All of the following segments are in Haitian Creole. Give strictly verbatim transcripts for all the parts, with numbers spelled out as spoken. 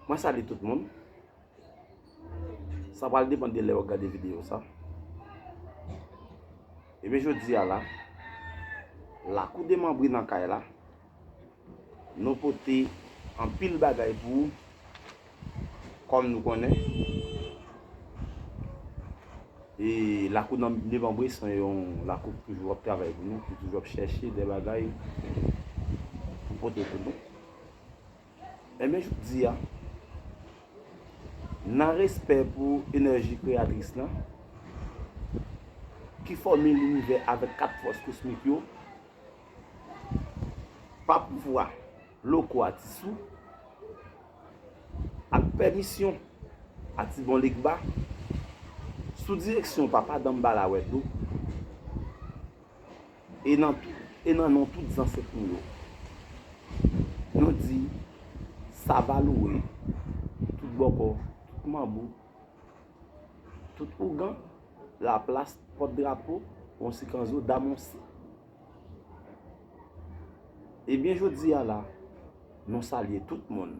Mwen salye tout moun. Sa pral depann de lè w ap gade videyo sa. Ebyen, jodi a la, lakou demanbre nan kay la, nou pote anpil bagay pou ou, kòm nou konnen. E lakou nan demanbre se yon lakou ki toujou ap travay pou nou, ki toujou ap chèche de bagay pou pote pou nou. Ebyen, jodi a, nan respè pou enèji kreyatris lan, ki fòme linivè avèk kat fòs kosmik yo, pa pouvwa loko a Ti Sou, ak pèmisyon a Ti Bon Legba, sou direksyon Papa Danmbala Wèdlo, e nan tout, e nan non tout zansèt nou yo, nou di Savalouwe, tout bòkò, tout manbo, tout ougan, Laplas, Pòt Drapo, Wonsikanzo, Damonsi. Ebyen, jodi a la, nou salye tout moun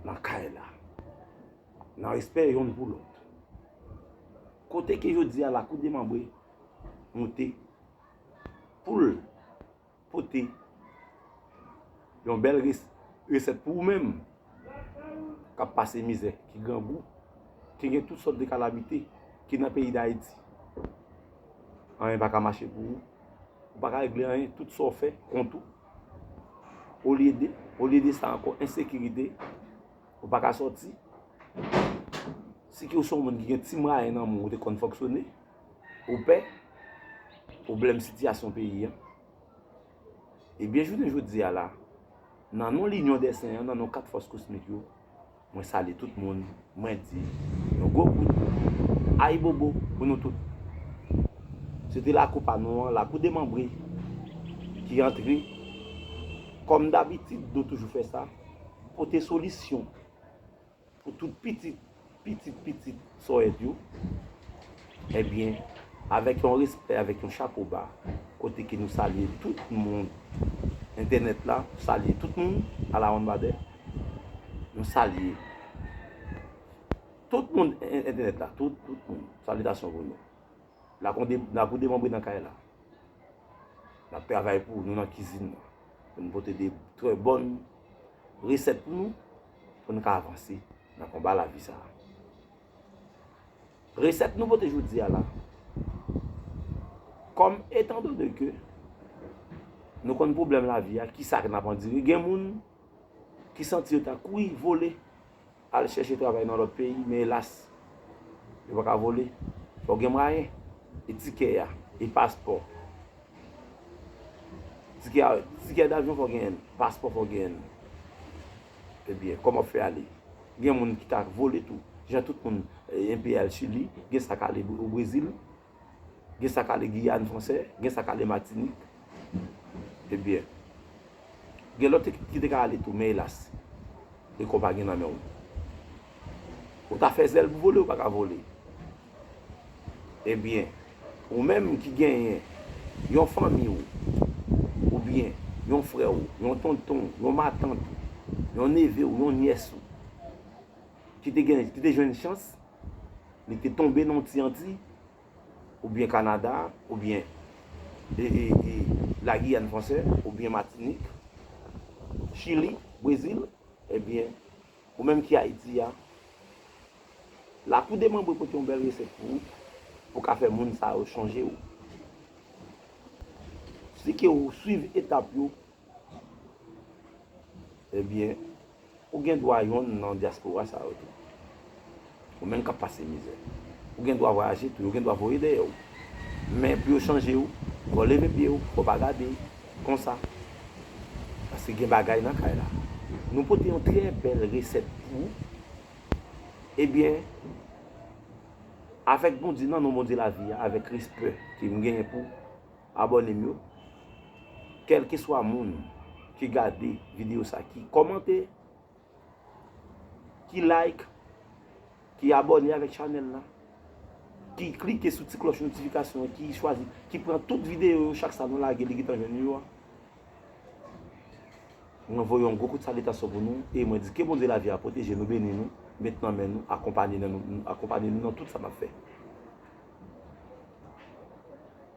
nan kay la, nan respè yonn pou lòt. Kote ke jodi a lakou demanbre moute pou l pote yon bèl res-, resèt pou ou menm k ap pase mizè, ki grangou, ki gen tout sòt de kalamite, ki nan peyi Dayiti. Anyen pa ka mache pou ou. Ou pa ka regle anyen, tout sa w fè kont ou. Olye de, olye de sa ankò, ensekirite, ou pa ka sòti. Si ke w se yon moun ki gen ti mwayen nan men w, ou te konn fonksyone, ou pè pwoblèm sitiyasyon peyi an. Ebyen, jounen jodi a la, nan non Linyon dè Sen an, nan non kat fòs kosmik yo, mwen salye tout moun, mwen di yon gwo kout ayibobo pou nou tout. Se te lakou pa nou an, lakou demanbre, ki antre, kòm dabitid, nou toujou fè sa, pote solisyon pou tout pitit, pitit, pitit sòyèt yo, ebyen, avèk yon respè, avèk yon chapo ba, kote ke nou salye tout moun entènèt la, salye tout moun alawonnbadè, nou salye tout moun en-, entènèt la, tout, tout moun, salitasyon pou nou. Lakou de-, lakou demanbre nan kay la. N ap travay pou nou nan kizin nan. Pou nou pote de trè bòn resèt pou nou, pou nou ka avanse nan konba lavi sa a. Resèt nou pote jodi a la, kòm etandone ke nou konn pwoblèm lavi a, kisa ke n ap andire, gen moun ki santi yo ta kouri vole al chèche travay nan lòt peyi, men elas, yo pa ka vole. Fò gen mwayen. E tikè a, e paspò. Tikè a, tikè davyon fò genyen l, paspò fò genyen l. Ebyen, kòman w fè ale? Gen moun ki ta vole tou. Jan tout moun, eh, enpe al Chili, gen sa k ale Bre-, Brezil. Gen sa k ale Giyàn Fransè, gen sa k ale Matinik. Ebyen, gen lòt ki te ka ale tou, men elas, e kò pa gen nan men w. Ou ta fè zèl pou vole, ou pa ka vole. Ebyen, ou menm ki genyen yon fanmi w, oubyen yon frè w, yon tonton w, yon matant ou, yon neve w, yon nyès ou, ki te gen, ki te jwenn chans, li te tonbe nan yon ti Anti, oubyen Kanada, oubyen, e, e, e, Lagiyàn Fransè, oubyen Matinik, Chili, Brezil, ebyen, ou menm ki Ayiti a, lakou demanbre pote yon bèl resèt pou ou, pou ka fè moun sa yo sonje w. Si ke ou swiv etap yo, ebyen, ou gen dwa yonn nan dyaspora sa yo tou. Ou menm k ap pase mizè. Ou gen dwa vwayaje tou, yo gen dwa voye dèyè w. Men pou yo chanje w, fò w leve pye w, fò w pa gade konsa. Paske gen bagay nan kay la. Nou pote yon trè bèl resèt pou ou. Ebyen, avèk Bondye, nan non Bondye lavi a, avèk respè ke m genyen pou abòne m yo, kèlkeswa moun ki gade videyo sa, ki kòmante, ki like, ki abòne avèk chanèl la, ki klike sou ti klòch notifikasyon an, ki chwazi, ki pran tout videyo yo, chak sa nou lage, li gentan jwenn yo a. Mwen voye yon gwo kout salitansyon pou nou e mwen di ke Bondye lavi a pwoteje nou, beni nou, met nan men nou, akonpanye nan nou, akonpanye nou nan tout sa n ap fè.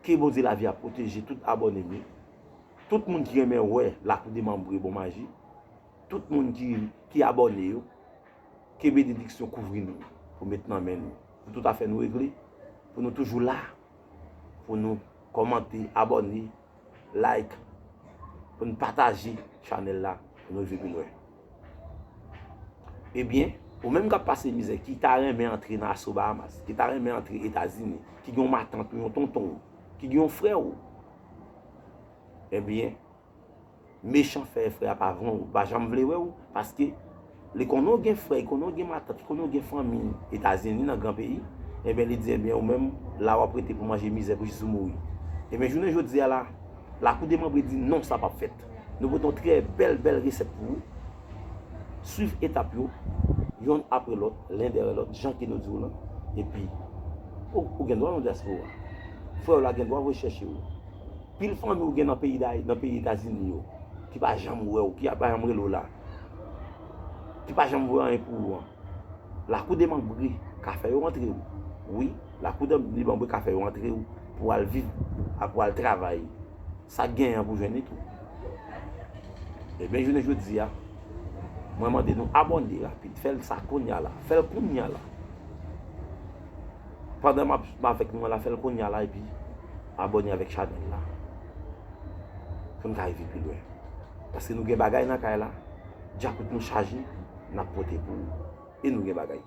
Ke Bondye lavi a pwoteje tout abòne m yo, tout moun ki renmen wè Lakou de Manbre Bon Maji, tout moun ki, ki abòne yo, ke benediksyon kouvri nou, pou met nan men nou, pou tout afè nou regle, pou nou toujou la, pou nou kòmante, abòne, like, pou n pataje chanèl la, pou nou rive pi lwen. Ebyen, ou menm k ap pase mizè, ki ta renmen antre nan Aso Bahamas, ki ta renmen antre Etazini, ki gen yon matant ou yon tonton ou, ki gen yon frè ou, ebyen, mechan fè frè a pa vle w, pa janm vle wè w, paske li konnen w gen frè, li konnen w gen matant, li konnen w gen fanmi Etazini nan gran peyi, ebyen, li di, ebyen, ou menm, la w ap rete pou manje mizè pou jis ou mouri. Ebyen, jounen jodi a la, Lakou de Manbre di non, sa p ap fèt. Nou pote yon trè bèl, bèl resèt pou ou. Swiv etap yo, yonn apre lòt, len dèyè lòt, jan ke nou di w lan. Epi, ou, ou gen dwa nan dyaspora. Frè w la gen dwa voye chèche w. Pil fanmi w gen nan peyi Dayi-, nan peyi Etazini yo, ki pa janm wè w, ki pa janm rele w la, ki pa janm voye anyen pou ou an. Lakou de Manbre ka fè yo antre w. Wi, Lakou de Manbre ka fè yo antre w pou al viv, a, pou al travay. Sa k genyen an pou jwenn li tou. Ebyen, jounen jodi a, mwen mande nou abòne rapid. Fè l sa kounye a la. Fè l kounye a la. Pandan m ap, m avèk nou an la, fè l kounye a la epi abòne avèk chanèl la. Pou n ka rive pi lwen. Paske nou gen bagay nan kay la. Djakout nou chaje, n ap pote pou ou. E nou gen bagay.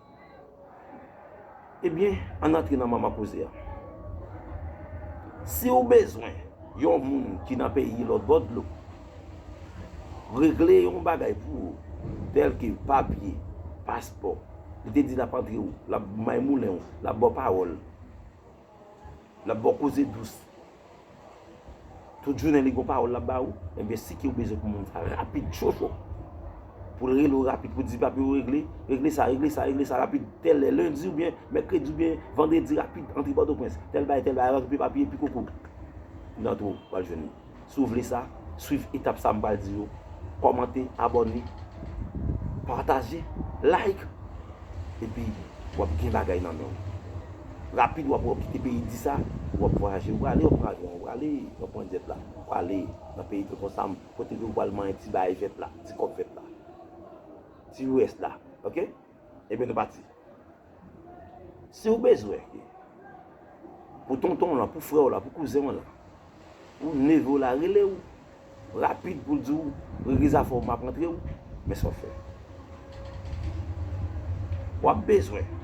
Ebyen, ann antre nan manman koze a. Si w bezwen yon moun ki nan peyi lòt bò dlo regle yon bagay pou ou, tèlke papye, paspò, li te di l ap antre w, l ap may moulen w, l ap ba w pawòl, l ap ba w koze dous, tout jounen li gon pawòl l ap ba ou, ebyen, si ke w bezwen pou moun sa rapid, cho cho, pou l rele w rapid, pou di papye w regle, regle sa, regle sa, regle sa rapid, tèl lè, lendi oubyen mèkredi oubyen vandredi rapid, antre Pòtoprens, tèl bagay, tèl bagay, rantre papye, pi koko. Nan twou, w al jwenn li. Si w vle sa, swiv etap sa m pral di yo. Kòmante, abòne, pataje, like. Epi, w ap gen bagay nan men w. Rapid, w ap, w ap kite peyi di sa, w ap vwayaje, w prale, w ap pran avyon, w prale, w ap pran djèt la, w prale nan peyi tonton Sam, kote ke w pral manyen ti bagay vèt la, ti kòb vèt la, ti U S la, oke? Ebyen, nou pati. Si w bezwen pou tonton w lan, pou frè w la, pou kouzen w lan, pou neve w la, rele w rapid pou l di w, regle zafè w, m ap rantre w, men sa w fè. W ap bezwen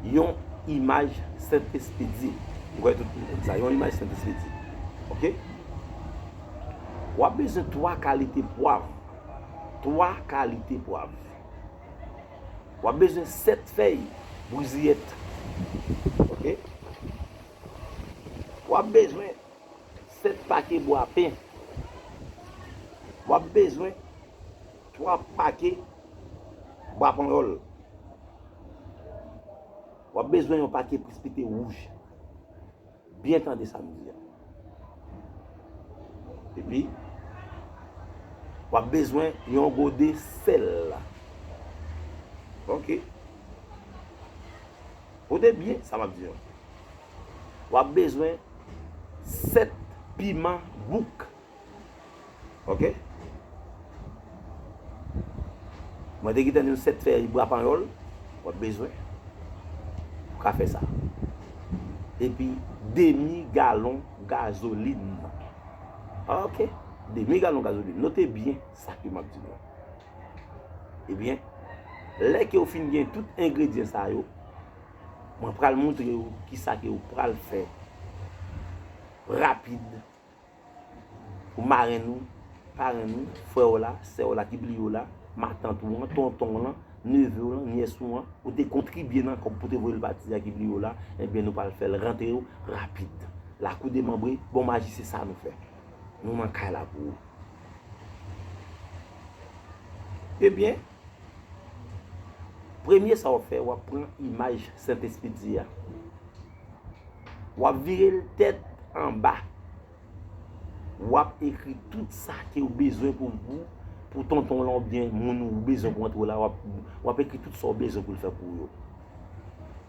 yon imaj Sentespedye. M kwè tout moun konn sa, yon imaj Sentespedye. Oke? W ap bezwen twa kalite pwav. Twa kalite pwav. W ap bezwen sèt fèy briziyèt. Oke? W ap bezwen sèt pake bwa pen. W ap bezwen twa pake bwa panyòl. W ap bezwen yon pake prespite wouj. Byen tande sa m di a. Epi, w ap bezwen yon gode sèl. Oke. Koute byen sa m ap di a. W ap bezwen sèt piman bouk. Oke? Mwen te gentan di nou sèt fèy bwa panyòl, w ap bezwen pou ka fè sa. Epi, demi galon gazolin. Oke? Demi galon gazolin. Note byen sa ke m ap di nou an. Ebyen, lè ke w fin gen tout engredyan sa yo, mwen pral montre w kisa ke w pral fè rapid pou marenn ou, parenn ou, frè w la, sè w la ki bliye w la, matant ou an, tonton w lan, neve w lan, nyès ou an, ou te kontribye nan kòb pou te voye l pati a ki bliye w la, ebyen nou pral fè l rantre w rapid. Lakou demanbre, bon maji se sa nou fè. Nou nan kay la pou ou. Ebyen, premye sa w ap fè, w ap pran imaj Sentespedye a. W ap vire l tèt anba. W ap ekri tout sa ke w bezwen pou, pou, pou tonton w lan oubyen moun ou bezwen pou antre w la, w ap, w ap ekri tout sa w bezwen pou l fè pou ou yo.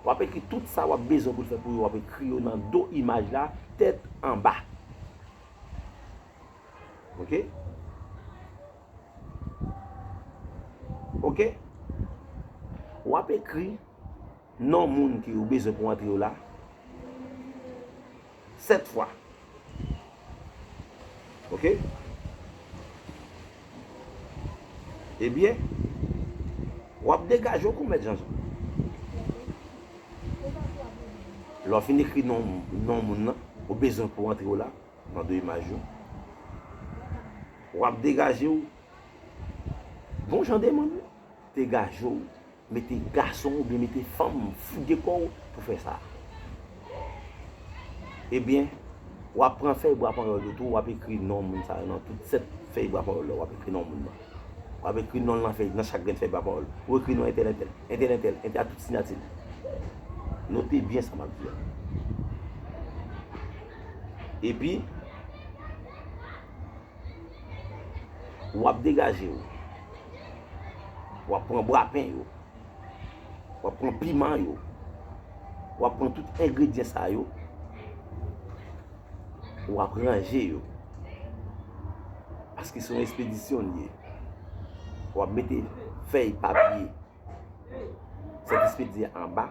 W ap ekri tout sa w ap bezwen pou l fè pou yo, w ap ekri yo nan do imaj la, tèt anba. Oke? Oke? W ap ekri non moun ke ou bezwen pou antre yo la, sèt fwa. Oke? Ebyen, w ap degaje w kou Mèt Janjan. Lè w fin ekri non, non moun nan, ou bezwen pou antre yo la, nan do imaj yo, w ap degaje w. Bon jan demann, degaje w. Mete gason oubyen mete fanm fouge kò w pou fè sa. Ebyen, w ap pran fèy bwa panyòl yo tou, w ap ekri non moun sa yo nan tout sèt fèy bwa panyòl la, w ap ekri non moun nan. W ap ekri non l nan fèy, nan chak grenn fèy bwa panyòl. Ou ekri non entèl, entèl, entèl, entèl, entèl a tout siyati li. Note byen sa m ap di a. Epi, w ap degaje w. W ap pran bwapen yo. W ap pran piman yo. W ap pran tout engredyan sa yo. W ap ranje yo. Paske se yon espedisyon li ye. W ap mete fèy papye Sentespri di anba,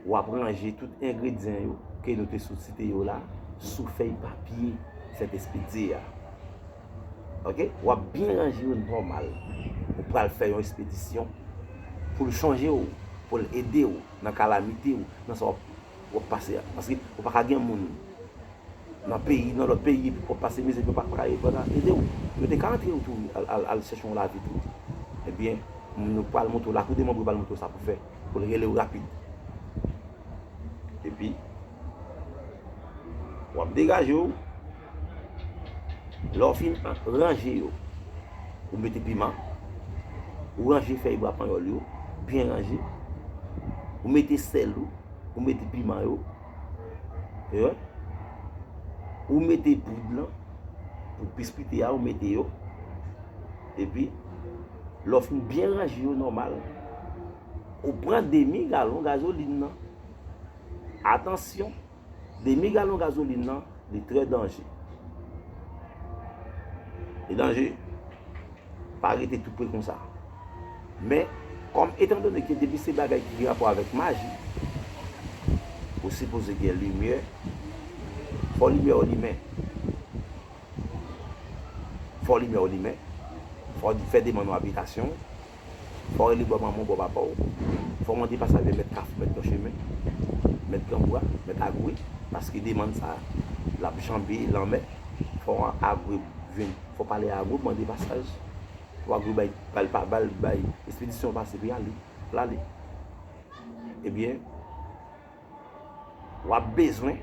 w ap ranje tout engredyan yo ke nou te sot site yo la sou fèy papye Sentespri di a. Oke? W ap byen ranje yo nòmal. Ou pral fè yon espedisyon pou l chanje w, pou l ede w nan kalamite w, nan sa w ap, w ap pase a. Paske ou pa ka gen moun nan peyi, nan lòt peyi, epi w ap pase mizè, epi yo pa, pa ka, pa ka ede w. Yo te ka antre w tou, al, al, al chèche yon lavi tou. Ebyen, nou pral montre w, lakou de manbre pral montre w sa pou fè, pou l rele w rapid. Epi, w ap degaje w, lè w fin ranje yo, ou mete piman, ou ranje fèy bwa panyòl yo, byen ranje, ou mete sèl ou, ou mete piman yo, ou mete poud lan, poud pispite a, ou mete yo. Epi, lè w fin byen ranje yo nòmal, ou pran demi galon gazolin nan. Atansyon, demi galon gazolin nan, li trè danje. Li danje. Pa rete tou pre konsa. Men, kòm etandone ke depi se bagay ki gen rapò avèk maji, ou sipoze gen limyè, fò limyè w limen. Fò limyè w limen. Fò w fè demann yon abitasyon. Fò w rele bò manman w, bò papa w. Fò w mande pasaj mèt kafou, mèt nan chemen, mèt granbwa, mèt agwe. Paske demann sa, l ap janbe lanmè. Fò agwe vin, fò pale a agwe, mande pasaj. Pou agwe bay, bay, bay, bay espedisyon pase pou y ale, pou l ale. Ebyen, w ap bezwen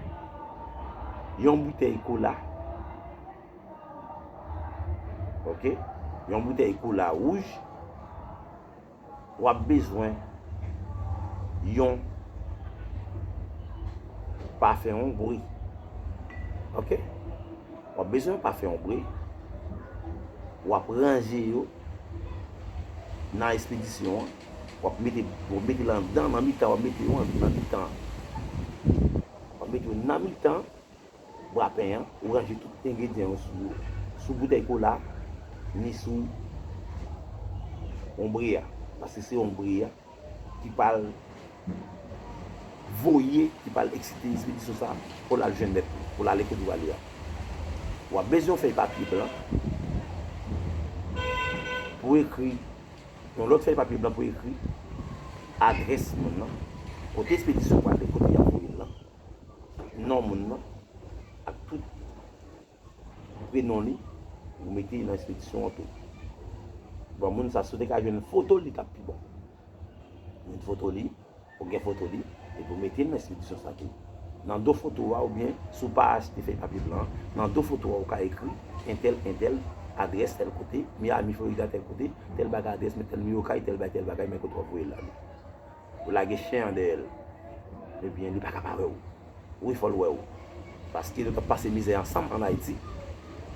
yon boutèy kola. Oke? Yon boutèy kola wouj. W ap bezwen yon pafen onbre. Oke? W ap bezwen yon pafen onbre. W ap ranje yo nan espedisyon an. W ap mete, w ap mete l anndan, nan mitan, w ap mete yo nan mitan. W ap mete yo nan mitan bwapen an, ou ranje tout engredyan yo sou, sou boutèy kola, ni sou onbre a. Paske se onbre a ki pral voye, ki pral eksite espedisyon sa pou l al jwenn mèt li, pou l ale kote l prale a. W ap bezwen yon fèy papye blan pou ekri, yon lòt fèy papye blan pou ekri adrès moun nan, kote espedisyon prale, kote y ap voye l lan, non moun nan, ak tout prenon li, ou mete nan espedisyon an tou. Bon, moun sa, si w te ka jwenn foto li, t ap pi bon. Jwenn foto li, ou gen foto li, epi ou mete l nan espedisyon sa tou. Nan do foto a, oubyen si w pa achte fèy papye blan an, nan do foto a, ou ka ekri entèl, entèl, adrès tèl kote, Miami, Florida, tèl kote, tèl bagay adrès, men tèl nimewo kay, tèl bagay, tèl bagay, men kote w ap voye l la. Ou lage chen an dèyè l. Ebyen, li pa ka pa wè w. Wi, fò l wè w. Paske nou t ap pase mizè ansanm ann Ayiti.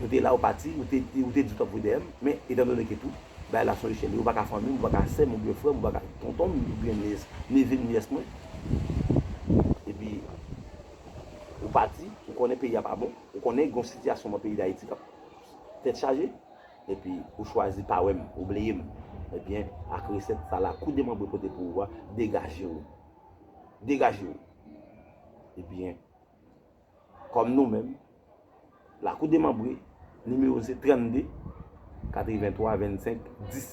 Ou te la, ou pati, ou te, ou te di w t ap voye dèyè m, men etandone ke tou, bagay la se yon echèl, ou pa ka fanmi m, ou pa ka sè m, oubyen frè m, ou pa ka tonton m, oubyen nyès, neve m, nyès mwen. Epi, ou pati, ou konnen peyi a pa bon, ou konnen gen yon sitiyasyon nan peyi Dayiti k ap tèt chaje, epi ou chwazi pa wè m, ou bliye m. Ebyen, ak resèt sa lakou demanbre pote pou ou a, degaje w. Degaje w. Ebyen, kòm nou menm, lakou demanbre, nimewo n se trannde, katrevenntwa, vennsenk, dis,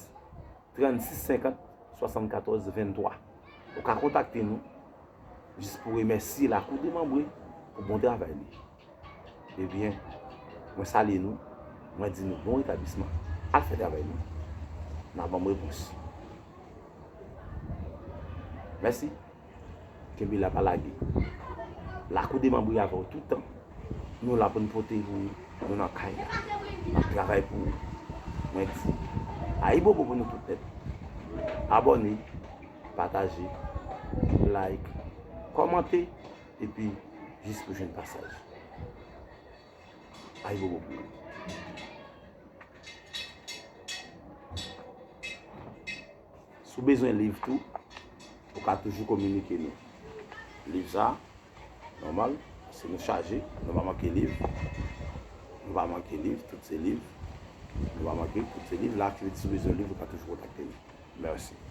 trannsis, senkant, swasannkatòz, venntwa. Ou ka kontakte nou jis pou remèsye lakou demanbre pou bon travay li. Ebyen, mwen salye nou, mwen di nou bon retablisman. Al fè travay nou. N a ban m repons. Mèsi. Kenbe la, pa lage. Lakou demanbre avè w toutan. Nou la pou n pote pou ou. Nou nan kay la. N ap travay pou ou. Mwen di, ayibobo pou nou tout nèt. Abòne, pataje, like, kòmante, epi jis pou jwenn pasaj. Ayibobo pou ou. Si w bezwen liv tou, ou ka toujou kominike nou. Liv sa, nòmal, se nou chaje, nou pa manke liv. Nou pa manke liv, tout se liv. Nou pa manke, tout se liv. La, ki vle di si w bezwen liv, ou ka toujou kontakte nou. Mèsi.